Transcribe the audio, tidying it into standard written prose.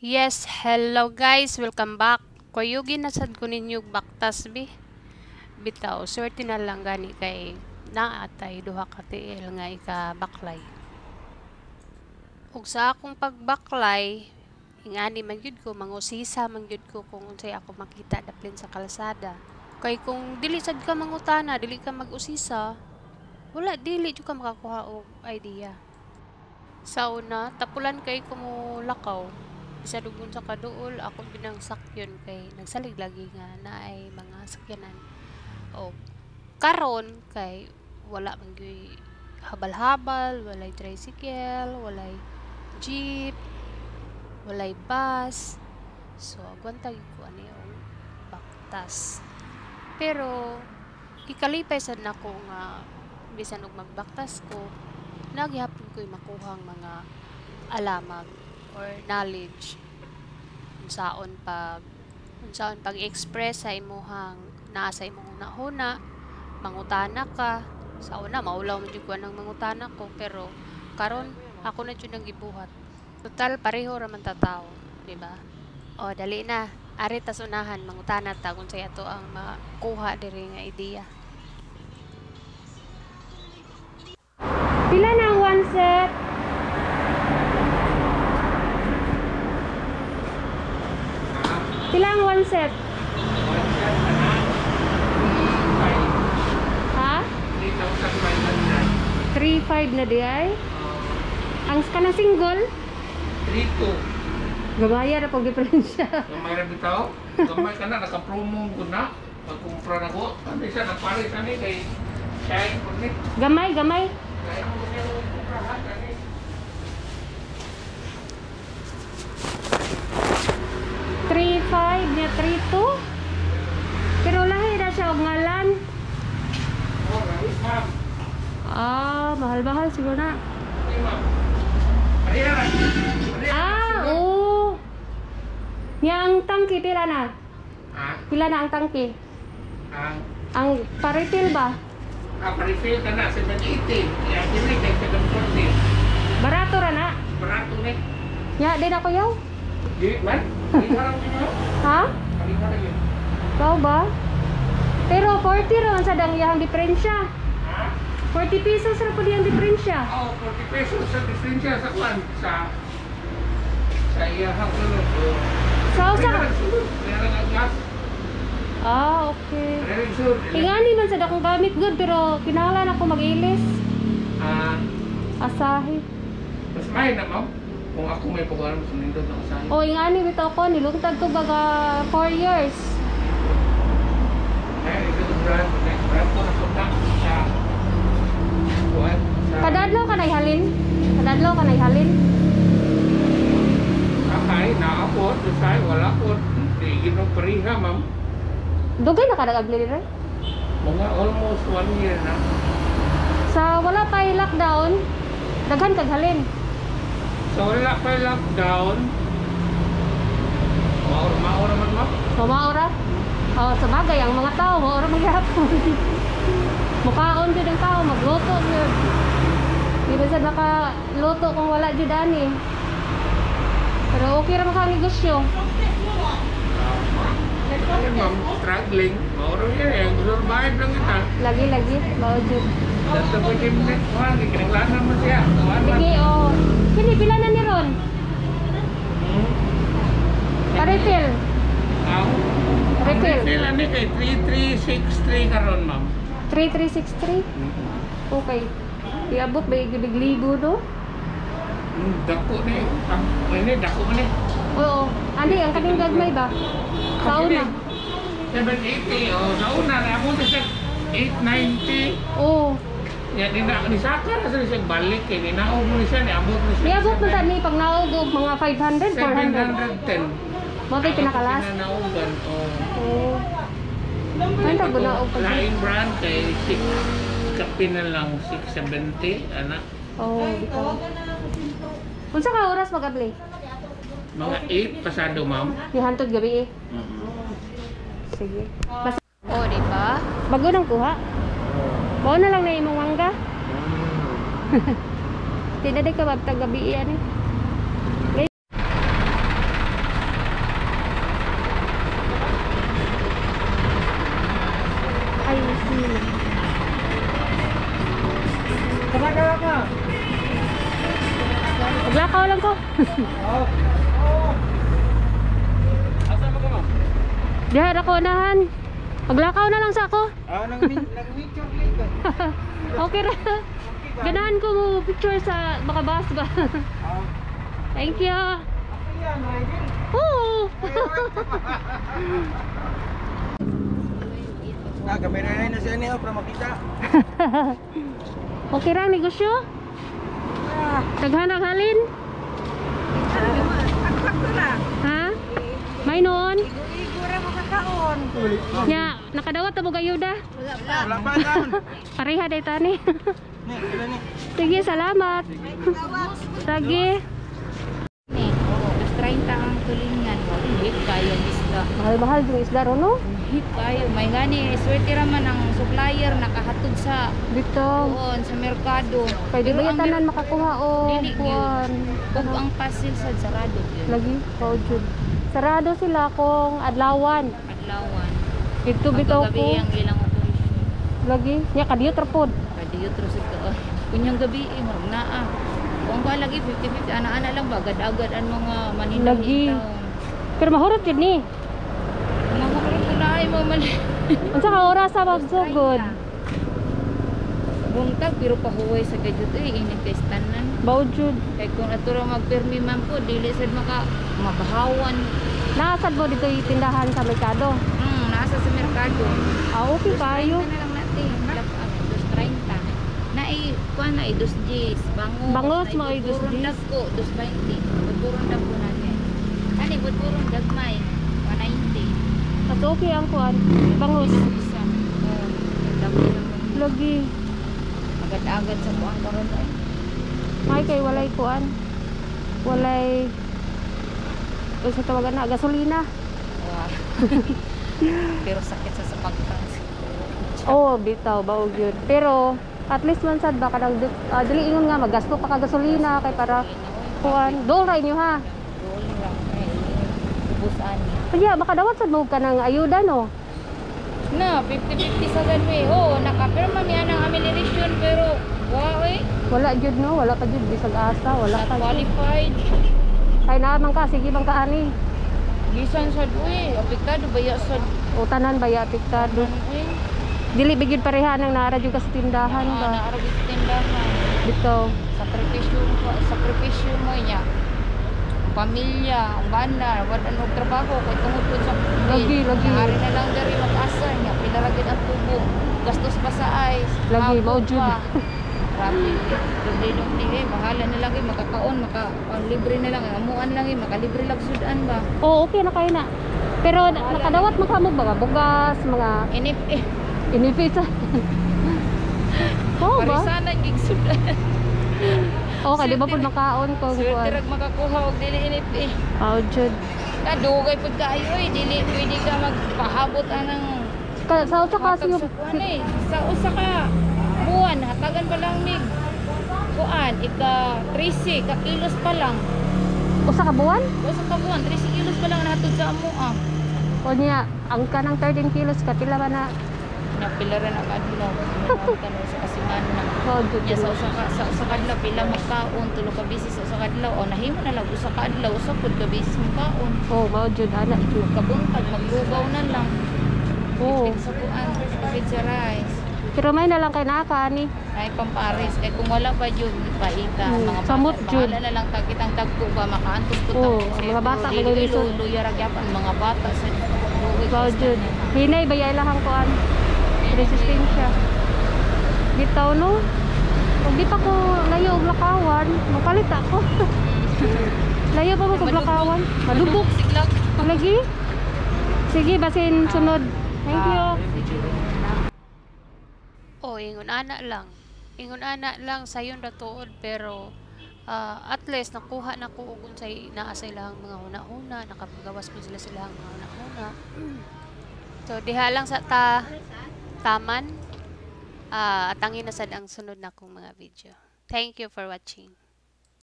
Yes, hello guys, welcome back. Kuyugin na sad ko ninyo baktas bi. Bitaw, swerte na lang gani kay naatay duha ka tiil nga ikabaklay. Ug sa akong pagbaklay, ingani man gyud ko, mangusisa man gyud ko kung unsay ako makita daplin sa kalsada. Kay kung dili sad ka mangutana, dili ka mag-usisa, wala dili jud ka makakuha og idea. Sa una, tapulan kay ko molakaw. Bisan og unsa ka duol, ako gyud ang sakyon kay nagsalig lagi nga naay mga sakyanan. Og karon kay wala man gyud habal-habal, walay tricycle, walay jeep, walay bus. So agwanta gyud ko ani og baktas. Pero gikalipay sad nako nga bisan og magbaktas ko, nagyapon ko'y makuhang mga alamag or knowledge unsaon pag-express sa imuhang naa sa imong hunahuna, mangutana ka. Sa una maulaw man jud ko anang mangutana ko, pero karon ako na jud ang gibuhat. Total pareho ra man ta tawo, di ba? O dali na, ari tas unahan mangutana ta kung unsay ato ang makuha diri nga ideya. Pila na ang one set? Pila ang one set? One set na 3.5. Ha? 3,500. 3.5 na di ay? Ang kanang single? 3.2. Gamaya ra pag diferensya. Gamay ra bitaw. Gamay ka na, naka-promo ko na. Pagkumpra na ko. Ano siya, nagpares ani kay Shine po ni. Gamay, gamay. Kaya mo niya kumpra ha, ani. 3.5 niya 3.2. Pero lahi na siya og ngalan. Oh, right, ma'am. Ah, mahal-mahal siguro na. Okay, ma'am. Ah, oo. Nya ang tangki pila na? Ha? Pila na ang tangki? Ang pa-refill ba? Ah, pa-refill ka na 780. Ya, dili kay 740. Barato ra na. Barato ni. Nya di na ko yaw. Di man? Ha? Ikaw ba? Pero 40 ra man sad ang iyang diferensya. Ha? 40 pesos ra pud iyang diferensya. Oh, 40 pesos sa diferensya sa kwan sa iyang sulod. Sa usa. Gas. Ah, okay. Ingani man sad akong gamit good pero kinahanglan ako mag-ilis. Ah, asahi. Mas may na ma'am. Kung ako may pag-alam sa nindot na asahi. Oh, ingani bitaw ko nilungtag ko baga 4 years. Ay, ito brand, brand ko na sa kuan. Kadadlaw ka nay halin? Kadadlaw ka nay halin? Akay naapot, usay wala po. Di ginog pareha, ma'am. Dugay na ka nag-abli dire? Mga almost 1 year na. Sa wala pa lockdown, daghan kag halin. Sa wala pa lockdown, mao ra man ma'am. So mao ra? Oh, sa bagay ang mga tao mao ra magyapon. Mukaon jud ang tao, magluto jud. Di ba sad nakaluto kung wala jud ani. Pero okay ra man ka ang negosyo. Ay, ma'am, struggling. Mao ra yan, survive lang kita. Lagi-lagi, mao jud. Sa pwede mo din, kinanglanan mo siya. Sige, oh. Kini pila na ni ron? Pa-refill. Ang Refill. refill ani kay 3363 karon, ma'am. 3363? Okay. Iabot ba igibig libo do? Dako ni. Ang ini dako ni. Oo. Andi ang kaning gagmay ba? Sa una. 780 oh, sa una na ako sa 890. Oo. Ya di na ni saka na siya balik kay ni naog mo ni siya ni abot ni siya. Niabot man ta ni pag naog og mga 500, 400. 710. Mo tay pinakalas. Pinanaogan, oh. Oo. Ay tag bunaog pa. Lain brand kay 6 kapin na lang 670 ana. Oo. Unsa ka oras mag-abli? Mga 8 pasado, ma'am. Ni hantod gabi eh. Sige. Basta oh, di ba? Bago nang kuha. Mao na lang na imong mangga. Di na di ka magtag gabi ani. Diha ra ko unahan. Paglakaw na lang sa ako. Ah, nang nag-picture link ka. Okay ra. Ganahan ko mo picture sa baka bus ba. Ah, Thank you. okay yan, rider. Oo. Ah, kamera na siya niyo para makita. Okay ra ang negosyo? Daghan ang halin? Ha? May noon? Igo ra mo kakaon. Nya, nakadawat ta mo gayuda. Wala pa taon. Pareha day tani. Ni, ila ni. Sige, salamat. Sige. Ni, dos 30 ang tulingan. Hit kayo isda. Mahal-mahal yung isda ro, no? Hit kayo. May gani, swerte ra man ang supplier nakahatod sa Dito. kuon sa merkado. Pwede Pero ba ang yung tanan makakuha o Dili, gyud. kuan? Ug ang pasil sa sarado gyud. Lagi, kaujud. Sarado sila kung adlawan. Adlawan. Dito bitaw Gabi ko. ang ilang operation. Lagi. Nya kadiyot ra pod. Kadiyot ra sad ka. Kunyang gabi eh, murag naa. Kung ba lagi 50-50 ana-ana lang ba agad-agad ang mga maninda. Lagi. Pero mahurot jud ni. Mahurot ko na ay mo mali. Unsa ka oras sa magsugod? Buntag pero pahuway sa gajud eh init kay tanan. Baujud. Kay kung ato ra magpirmi man po dili sad maka mabahawan. Nasad mo dito yung tindahan sa merkado. Nasa sa merkado. Ah, okay kayo. 30 na lang natin. Lap up, 2.30. Nai kuan na dos Gs, bangos. Bangos, Naay mga dos budburon Gs. Dagko, 2.20. Budburon dagko na niya. Ani budburon dagmay, 190. Mas okay ang kuan. Bangos. Isa. Oh, dagko naman. Lagi. Agad-agad sa kuan karon ay. Ay kay walay kuan. Walay sa tawagan na gasolina. Wow. Pero sakit sa pagtrans. Oo, oh, bitaw baog yun. Pero at least man sad ba kanang dili ingon nga magasto pa ka gasolina kay para kuan. Dool ra inyo ha. Dool ra kay ubos ani. Kaya makadawat sad mo ka ng ayuda no. Na, 50-50 sa ganwe. Oo, nakapirma mi anang amelioration pero wa eh, Wala jud no, wala pa jud bisag asa, wala not pa. Jud. qualified. Kay naa man ka, sige man ka ani. Gisan sad uy, apektado baya sad. O tanan ba ya apektado. Ano uy? Dili bigid pareha nang naara jud ka sa tindahan Ah, ba. naara gyud sa tindahan. Bitaw. Sakripisyo ko, sakripisyo mo niya. Pamilya, ang bana, wala og trabaho kay tungod pud sa COVID. Lagi, lagi. Naari na lang diri mag-asa niya, pila ra gyud ang tubo. Gastos pa sa ice. Lagi, hapon mao jud. pa. Grabe. Dugli-dugli eh, bahala na lang eh, makakaon, maka ang libre na lang, amuan lang eh, makalibre lang sudan ba. Oo, okay na kayo na. Pero nakadawat man ka mo mga bugas, mga Inip eh, inipisa. Oo ba? parisanan gig sudan. Oo, kay di ba pud makaon kung Swerte kuan. rag makakuha og dili inip eh. Oh, jud. Na dugay pud kaayo eh, dili pwede ka magpahabot anang Ka, sa usa ka hatag sa kuan eh. Sa usa ka buwan hatagan pa lang mig kuan ika 13 ka kilos pa lang. Usa ka buwan? Usa ka buwan 13 kilos pa lang nahatod sa amo ah. O niya, ang kanang 13 kilos kapila ba na? Napila ra na kadlaw. Minawag sa kasimana. Oh, jud. Nya sa usa ka adlaw pila makaon tulo ka bisis sa usa ka adlaw o nahimo na lang usa ka adlaw usa pud ka bisis makaon. Oh, mao jud ana jud. Kabuntag maglugaw na lang. Oo. Tipid sa kuan, tipid sa rice. Pero may na lang kay naka ani. Ay pampares kay kung wala pa jud paita mga Samot bata. jud. Bahala na lang tag kitang tagpo ba makaantos ko Oo, ang mga bata, dili maglisod. luya ra gyapon mga bata sa luoy. Mao jud. Hinay ba ilahang kuan? Resistensya. Bitaw no. Ug di pa ko layo og lakawan, mapalit ako. Layo pa mo kog lakawan. Madubok Siglak. lagi. Sige, basin sunod. Thank you. Oh, ingon ana lang. Ingon ana lang sayon ra tuod pero at least nakuha na ko og unsay naa sa ilahang mga huna-huna, nakapagawas po sila sa ilahang mga huna-huna. So diha lang sa ta taman. Atangin na sad ang sunod na akong mga video. Thank you for watching.